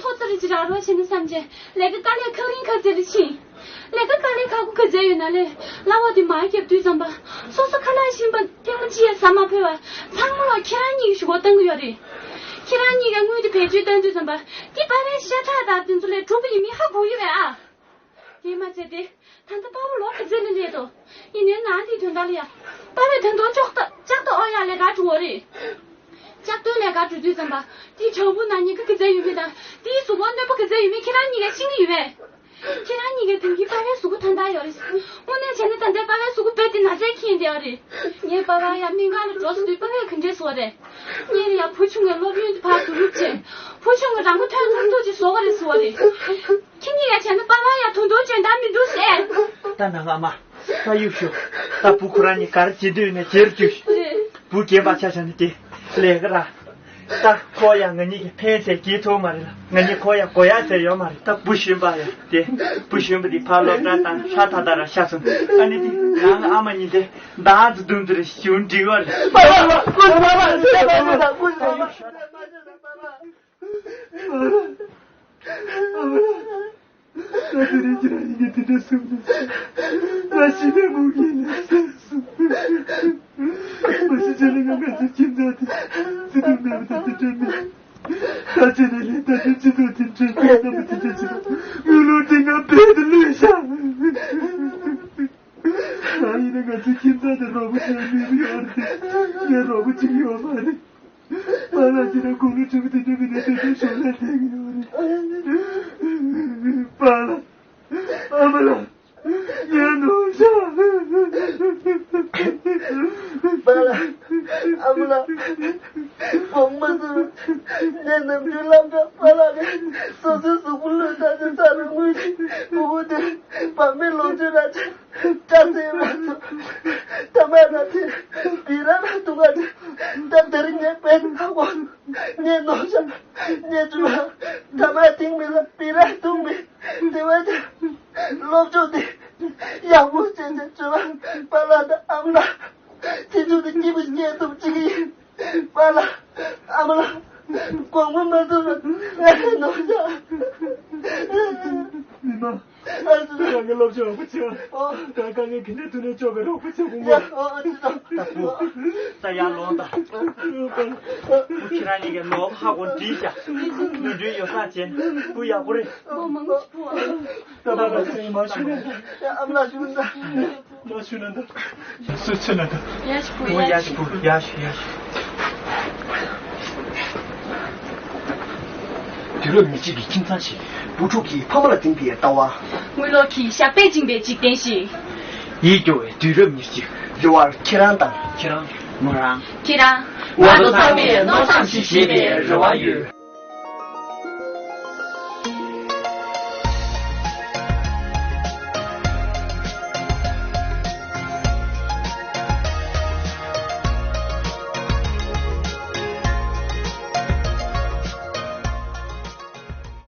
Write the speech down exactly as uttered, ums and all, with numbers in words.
ཐོག་ཙེ་རེ་ཅི་རག་རོགས་བྱས་ན་བསམ་བྱས་ལས་ཀ་དཀའ་ལས་ཁག་རིང་ཁག་ཙེ་རེ་ཕྱིན། ལས་ཀ་དཀའ་ལས་ཁག་པོ་ག་ཚད་ཡོད་ན་ལས་གླ་བ་དེ་མར་བརྒྱབ་དུས་ཙམ་པ་སོ་སོ་ཁ་ལག་ཤིན་པ་ཐེངས་མ་གཅིག་ཡང་ཟ་མ་ཕོད་པ་ཚང་མ་ལ་ཁྱེད་རང་གཉིས་ཀྱི་ཞུ་སྒོ་བཏང་གི་ཡོད་རེད། ཁྱེད་རང་གཉིས་ཀྱི་དངུལ་དེ་བེད་སྤྱོད་བཏང་དུས་ཙམ་པ་དེ་པ་ཕའི་ཤ་ཁྲག་དང་དེ་ཚོ་ལས་གྲུབ་པ་ཡིན་མིན་ཧ་གོ་གི་རེད་ཨ། དེས་མ་ཚད་དེ་ད་ལྟ་པ་ཕ་ལོ་ག་ཚད་ལ་སླེབས་འདུག་ཡིན་ནའི་ནང་དེའི་དོན་དག་ལ་ཡ། པ་ཕས་ད་དུང་ལྕོག་ཏ་ལྕགས་ཏོ་ཨོ་ཡ་ལས་ཀ་འགྲོ་བ་རེད། ལྕགས་ཏོའི་ལས་ཀ་འགྲོ་དུས་ཙམ་པ་དེའི་བྱང་བུ་ན་ཉེན་ཁ་ག་ཚད་ཡོད་མེད་དང་དེའི་གཟུགས་པོ་གནོད་པ་ག་ཚད་ཡོད་མེད་ཁྱེད་རང་གཉིས་ཀས་ཤེས་ཀྱི་ཡོད་པས། ཁྱེད་རང་གཉིས་ཀས་དེང་གི་པ་ཕའི་གཟུགས་པོ་ཐང་ཐང་ཡོད་རེད། དངོས་གནས་བྱས་ན་ད་ལྟའི་པ་ཕའི་གཟུགས་པོ་རྦད་དེ་ན་ཚས་ཁེངས་བསྡད་པ་རེད། ངའི་པ་ཕ་ཡ་སྨན་ཁང་ལ་འགྲོ་ཟེར་དུས་པ་ཕས་ག་འདྲས་ཟེར་བ་རེད། ངས་ཡ་བུ་ཆུང་གི་སློབ་ཡོན་དེ་ཕར་བསྡུ་རུབ་བྱས། བུ་ཆུང་གི་རང་མགོ་ཐོན་ཐུབ་ཐུབ་ཅིག་བཟོ་གི་རེད་ཟེར་བ་རེད། ཁྱེད་གཉིས་ཀ་བྱས་ན་པ་ཕ་ཡ་དུང་དུང་བྱོན་དང་མི་འདུག་ཟེར། ད་ནང་ཨ་མ། ད་གཡུག་ཞོག་ད་བུ་ཁོ་རང་གཉིས་ག་རེ་བྱེད་འདོད་ཡོད་ན་བྱེད་རོགས་བྱོས། རེད། བུ་རྒན་པ་ཆ་བཞག་ན་དེ་ལས་ཀ་ར། ད་ཁོ་ཡང་ང་གཉིས་ཀྱི་ཕན་ཚེ་རྒྱས་ཐུབ་མ་རེད་ལ། ང་གཉིས་ཁོ་ཡང་དགོས་ཡ་ཟེར་ཡོད་མ་རེད། ད་བུ་གཞོན་པ་ཡ་དེ། བུ་གཞོན་པ་དེ་ཕར་སློབ་གྲྭ་དང་ཧྲ་ཐག་ཐག་ར་ཤ་སོང་། ཨ་ནི་དེ་ནང་ཨ་མ་གཉིས་དེ་མདང་དུ་དུང་དུ་རེ་ཞུ་འགྲིག་བ་རེད། ད་དེ་རིང་ཁྱེད་རང་ཡིན་གྱི་དེ་འདྲ་གསུངས་ནས། ང་ཤི་ནས་མུ་གེ་ལས་སད་སོང་། མ་གཞི་ཆེ་ལས་ང་ང་ཚོའི་ཁྱིམ་ཚང་དེ་བརྩེ་དུང་མེད་པ་དང་དེ་འདྲ་མེད། ད་ཆེ་ནས་ལས་ད་དུང་སྤྱི་ཚོགས་དེ་འདྲ་མེད་ན་མི་དེ་འདྲ་ཆེ་ན་དངུལ་ལོར་དེ་ང་རྦད་དེ་ལུས་ཤག་ད་ཡིན་ན་ང་ཚོའི་ཁྱིམ་ཚང་དེ་རོགས་པ་བྱེད་མི་རུ་ཡོད་རེད། ངས་རོགས་པ་བྱེད་ཀྱི་ཡོད་མ་རེད། པཱ་ལགས་ཁྱེད་རང་དགུང་ལོ་ཆུང་དུས་ནས་མི་ནས་དེ་འདྲའི་ཞོར་ལས་བསྡད་ཀྱི་ཡོད་རེད། པཱ་ལགས། ཨ་མ་ལགས། ངས་ནོར་བཞག་པཱ་ལགས། ཨ་མ་ལགས། དགོངས་མ་ཚོམ། ངས་ནམ་རྒྱུན་ལམ་ཁར་པཱ་ལགས་ཀྱིས་སོ་སོའི་གཟུགས་པོ་བླུད་ཚར་ཏེ་ཚར་རུ་དངུལ་ཞིག་ཕྲུ་གུ་དེ་བག་མེད་ལོངས་སྤྱོད་ར་བྱས། སྐྲ་ཚེར་མ་ཐུབ། ཐ་མག་ན་ཚེ་བི་ར་ལ་དུག་ག་ཚེ། ད་དེ་རིང་ངས་དཔེ་ཧ་གོ། ངས་ནོར་བཞག་ངས་ཚུར་ཐ་མག་ཐིང་མི་ལ་བི་ར་འཐུང་མི། དེ་བས་ཀྱང་སློབ་སྦྱོང་དེ་ཡག་པོ་བྱས་ཏེ་ཚུར་པཱ་ལགས་དང་ཨ་མ་ལགས་ཚེ་མཇུག་ཏུ་སྐྱིད་པོ་སྐྱེལ་ཐུབ་ཅིག་ཡིན། པཱ་ལགས། ཨ་མ་ལགས། དགོངས་པ་མ་ཚོམ། ངས་ནོར་བཞག་མི་མང་། ཨ་ཙི། ང་གི་སློབ་སྦྱོང་ཡག་པོ་བྱེད། ཨོ། ད་དཀའ་ངལ་ག་འདྲ་ཐུག་ནའི་ཅོག་གི་རོགས་པ་བྱེད་དགོས་མོ། ཡ། ཨོ་ཨ་ཙི། ད་བུ། ད་ཡར་ལོངས་དང་། བུ་ཁྱེད་རང་གཉིས་ཀྱི་ནོར་ཧ་གོ་འདྲིས་བྱ། ནོར་འཁྲུལ་ཡོ་བསྲང་བྱས་ན་བུ་ཡག་པོ་རེད། ཨོ་མང་ཆེ་བུ། ད་བུ་ང་ཚོ་ཡིན་མ་ཞུ་ནས། ཡ་ཨ་མ་ལགས་ཞུ་ན། མ་ཞུ་ན་འདུག་སུ་ཚོད་ན་འདུག་ཡ་ཞིག་བུ། ཡ་ཞིག་བུ། ཡ་ཞིག་ཡ་ཞིག་དུས་རབས་ཉེར་གཅིག་གི་ཁྱིམ་ཚང་ཞིག་བུ་ཕྲུག་གིས་ཕ་མ་ལ་འཛིན་པའི་ལྟ་བ། དངུལ་ལོར་གྱིས་ཞགས་པས་བཅིངས་པའི་འཇིག་རྟེན་ཞིག་ཡིད་སྐྱོ་བའི་དུས་རབས་ཉེར་གཅིག་རེ་བར་ཁྱེད་རང་དང་། ཁྱེད་རང་། མོ་རང་། ཁྱེད་རང་། ང་ཚོ་ཚང་མས་མནོ་བསམ་ཞིག་བཞེས་པའི་རེ་བ་ཡོད།